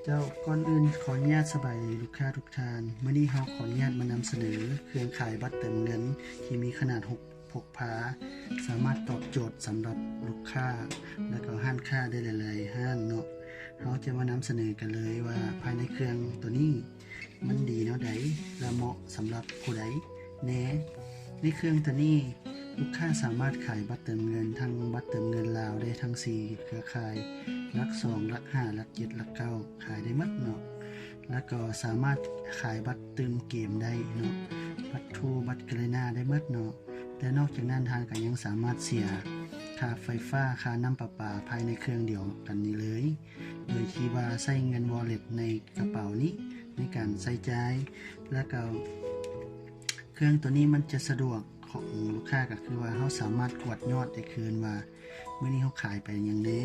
ເຈົ້າ ກ່ອນອື່ນຂໍອະນຸຍາດສະບາຍດີລູກຄ້າທຸກທ່ານ. ມື້ນີ້ເຮົາຂໍອະນຸຍາດມານຳສະເໜີເຄື່ອງຂາຍບັດເຕີມເງິນທີ່ມີຂະໜາດຫົກ ພົກພາ ສາມາດຕອບໂຈດສຳລັບລູກຄ້າ ແລະກໍຮ້ານຄ້າໄດ້ຫຼາຍໆຮ້ານເນາະ. ເຮົາຈະມານຳສະເໜີກັນເລີຍວ່າພາຍໃນເຄື່ອງໂຕນີ້ມັນດີແນວໃດ ແລະເໝາະສຳລັບຜູ້ໃດແດ່. ໃນເຄື່ອງໂຕນີ້ ລູກຄ້າສາມາດຂາຍບັດເຕີມເງິນ ທັງບັດເຕີມເງິນລາວໄດ້ທັງສີ່ເຄືອຂ່າຍ ຫຼັກສອງ ຫຼັກຫ້າ ຫຼັກເຈັດ ຫຼັກເກົ້າ ຂາຍໄດ້ໝົດເນາະ. ແລະກໍສາມາດຂາຍບັດຕື່ມເກມໄດ້ເນາະ ບັດທູ ບັດກາລີນາໄດ້ໝົດເນາະ. ແຕ່ນອກຈາກນັ້ນທ່ານກໍຍັງສາມາດເສຍຄ່າໄຟຟ້າ ຄ່ານ້ຳປະປາພາຍໃນເຄື່ອງດຽວກັນນີ້ເລີຍ ໂດຍທີ່ວ່າໃຊ້ເງິນວໍເລັດໃນກະເປົານີ້ໃນການໃຊ້ຈ່າຍ. ແລະກໍເຄື່ອງໂຕນີ້ມັນຈະສະດວກຂອງລູກຄ້າ ກໍຄືວ່າເຮົາສາມາດກວດຍອດໄດ້ຄືນວ່າ ມື້ນີ້ເຮົາຂາຍໄປຫຍັງແດ່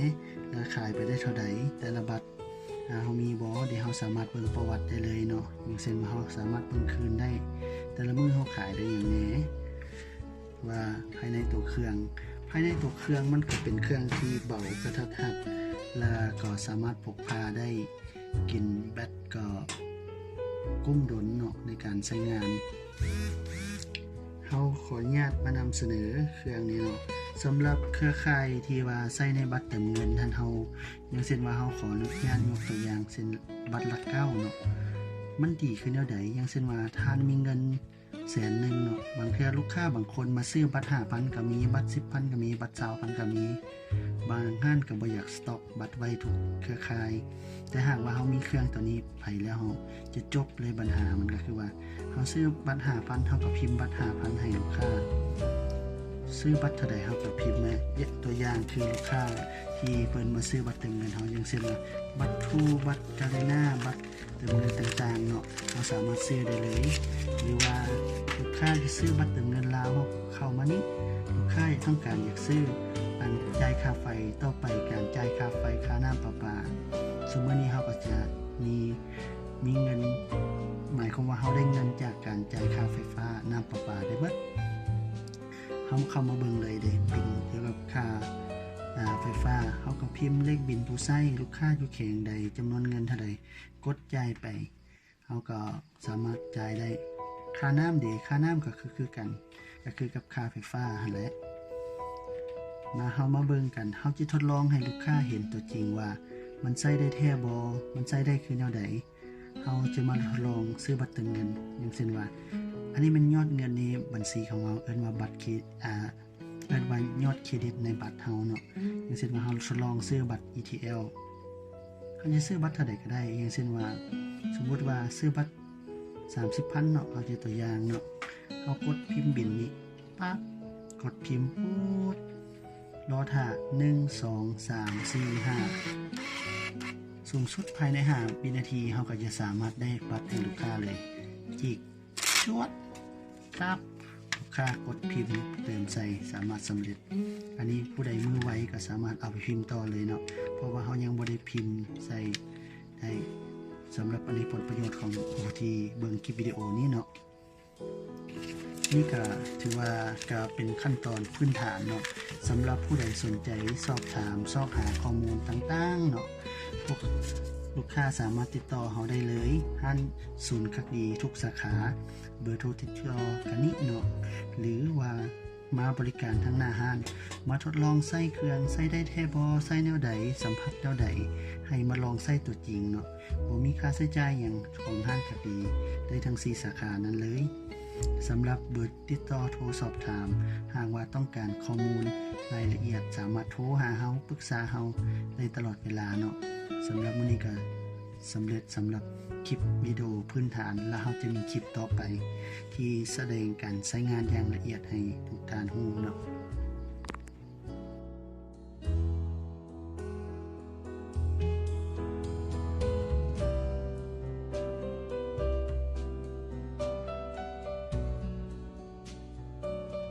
ແລະຂາຍໄປໄດ້ເທົ່າໃດ ແຕ່ລະບັດ ອາ ເຮົາມີບໍ່ ເດ ເຮົາສາມາດເບິ່ງປະຫວັດໄດ້ເລີຍເນາະ. ຢ່າງເຊັ່ນວ່າເຮົາສາມາດເບິ່ງຄືນໄດ້ ແຕ່ລະມື້ເຮົາຂາຍໄດ້ຫຍັງແດ່ ວ່າພາຍໃນຕົວເຄື່ອງ ພາຍໃນຕົວເຄື່ອງມັນກໍເປັນເຄື່ອງທີ່ເບົາກະທັດຮັດ ແລະກໍສາມາດພົກພາໄດ້ ກິນແບັດກໍກຸ້ມດົນເນາະໃນການໃຊ້ງານ. ເຮົາຂໍອະນຸຍາດມານຳສະເໜີເຄື່ອງນີ້ເນາະ ສຳລັບເຄືອຂ່າຍທີ່ວ່າໃຊ້ໃນບັດເຕີມເງິນຫັ້ນ ເຮົາ ຢ່າງເຊັ່ນວ່າເຮົາຂໍອະນຸຍາດຍົກຕົວຢ່າງເຊັ່ນບັດຫຼັກເກົ້າເນາະ ມັນດີຄືແນວໃດ? ຢ່າງເຊັ່ນວ່າທ່ານມີເງິນ ແສນໜຶ່ງເນາະ ບາງເທື່ອລູກຄ້າບາງຄົນມາຊື້ບັດຫ້າພັນກໍມີ ບັດສິບພັນກໍມີ ບັດຊາວພັນກໍມີ. ບາງຮ້ານກໍບໍ່ຢາກສະຕັອກບັດໄວ້ທຸກເຄືອຂ່າຍ ແຕ່ຫາກວ່າເຮົາມີເຄື່ອງໂຕນີ້ໄປແລ້ວ ເຮົາຈະຈົບເລີຍບັນຫາ. ມັນກໍຄືວ່າເຮົາຊື້ບັດຫ້າພັນ ເຮົາກໍພິມບັດຫ້າພັນໃຫ້ລູກຄ້າ ຊື້ບັດເທົ່າໃດເຮົາກໍພິມມາ. ຕົວຢ່າງຄືລູກຄ້າທີ່ເພິ່ນມາຊື້ບັດເຕີມເງິນເຮົາ ຢ່າງເຊັ່ນວ່າ ບັດທູ ບັດກາລີນາ ບັດ ເຕີມເງິນຕ່າງໆເນາະ ເຮົາສາມາດຊື້ໄດ້ເລີຍ. ຫຼືວ່າລູກຄ້າຈະຊື້ບັດເຕີມເງິນລາວ ເຮົາເຂົ້າມານີ້ ລູກຄ້າຕ້ອງການຢາກຊື້ອັນຈ່າຍຄ່າໄຟ ຕໍ່ໄປການຈ່າຍຄ່າໄຟ ຄ່ານ້ຳປະປາ. ຊຸມມື້ນີ້ເຮົາກໍຈະມີ ມີເງິນ ໝາຍຄວາມວ່າເຮົາໄດ້ເງິນຈາກການຈ່າຍຄ່າໄຟຟ້າ ນ້ຳປະປາໄດ້ເບິດ. ເຮົາເຂົ້າມາເບິ່ງເລີຍເດ້ ບິນກ່ຽວກັບຄ່າ ອາ ໄຟຟ້າ ເຮົາກໍພິມເລກບິນຜູ້ໃຊ້ ລູກຄ້າຢູ່ແຂວງໃດ ຈຳນວນເງິນເທົ່າໃດ ກົດຈ່າຍໄປ. ເຮົາກໍສາມາດຈ່າຍໄດ້. ຄ່ານ້ຳເດ ຄ່ານ້ຳກໍຄື ຄືກັນ ກໍຄືກັບຄ່າໄຟຟ້າຫັ້ນແຫຼະ. ມາ ເຮົາມາເບິ່ງກັນ ເຮົາຈະທົດລອງໃຫ້ລູກຄ້າເຫັນຕົວຈິງວ່າມັນໃຊ້ໄດ້ແທ້ບໍ່ ມັນໃຊ້ໄດ້ຄືແນວໃດ. ເຮົາຈະມາທົດລອງຊື້ບັດເຕີມເງິນ ຢ່າງເຊັ່ນວ່າ ອັນນີ້ແມ່ນຍອດເງິນໃນບັນຊີຂອງເຮົາ ເອີ້ນວ່າບັດເຄ ອາ ເອີ້ນວ່າຍອດເຄຣດິດໃນບັດເຮົາເນາະ. ຢ່າງເຊັ່ນວ່າເຮົາທົດລອງຊື້ບັດ ອີ ທີ ແອລ ເຮົາຈະຊື້ບັດເທົ່າໃດກໍໄດ້ ຢ່າງເຊັ່ນວ່າ ສົມມຸດວ່າຊື້ບັດສາມສິບພັນເນາະ ເຮົາຈະຕົວຢ່າງເນາະ ເຮົາກົດພິມບິນນີ້ ປັບ ກົດພິມ ປູດ ລໍຖ້າ ໜຶ່ງ ສອງ ສາມ ສີ່ ຫ້າ ສູງສຸດພາຍໃນຫ້າວິນາທີ ເຮົາກໍຈະສາມາດໄດ້ບັດໃຫ້ລູກຄ້າເລີຍ ຈິກ ຈວດ ປັບ ລູກຄ້າກົດພິມເຕີມໃສ່ ສາມາດສຳເລັດ. ອັນນີ້ຜູ້ໃດມືໄວກໍສາມາດເອົາໄປພິມຕໍ່ເລີຍເນາະ ເພາະວ່າເຮົາຍັງບໍ່ໄດ້ພິມໃສ່ໄດ້. ສຳລັບອັນນີ້ຜົນປະໂຫຍດຂອງຜູ້ທີ່ເບິ່ງຄລິບວິດີໂອນີ້ເນາະ. ນີ້ກໍຖືວ່າກໍເປັນຂັ້ນຕອນພື້ນຖານເນາະ ສຳລັບຜູ້ໃດສົນໃຈສອບຖາມ ຊອກຫາຂໍ້ມູນຕ່າງໆເນາະ ພວກລູກຄ້າສາມາດຕິດຕໍ່ເຮົາໄດ້ເລີຍ ຮ້ານສູນຄັກດີທຸກສາຂາ. ເບີໂທຕິດຕໍ່ກັນນີ້ເນາະ ຫຼືວ່າມາບໍລິການທາງໜ້າຮ້ານ ມາທົດລອງໃຊ້ເຄື່ອງ ໃຊ້ໄດ້ແທ້ບໍ່ ໃຊ້ແນວໃດ ສຳຜັດແນວໃດ ໃຫ້ມາລອງໃຊ້ຕົວຈິງເນາະ. ບໍ່ມີຄ່າໃຊ້ຈ່າຍຫຍັງ ຂອງຮ້ານຂາຍດີໄດ້ທັງສີ່ສາຂານັ້ນເລີຍ. ສຳລັບເບີຕິດຕໍ່ໂທສອບຖາມ ຫາກວ່າຕ້ອງການຂໍ້ມູນລາຍລະອຽດ ສາມາດໂທຫາເຮົາ ປຶກສາເຮົາໄດ້ຕະຫຼອດເວລາເນາະ. ສຳລັບມື້ນີ້ກໍສຳເລັດສຳລັບຄລິບວິດີໂອພື້ນຖານ ແລະເຮົາຈະມີຄລິບຕໍ່ໄປທີ່ສະແດງການໃຊ້ງານຢ່າງລະອຽດໃຫ້ທຸກທ່ານຮູ້ເນາະ.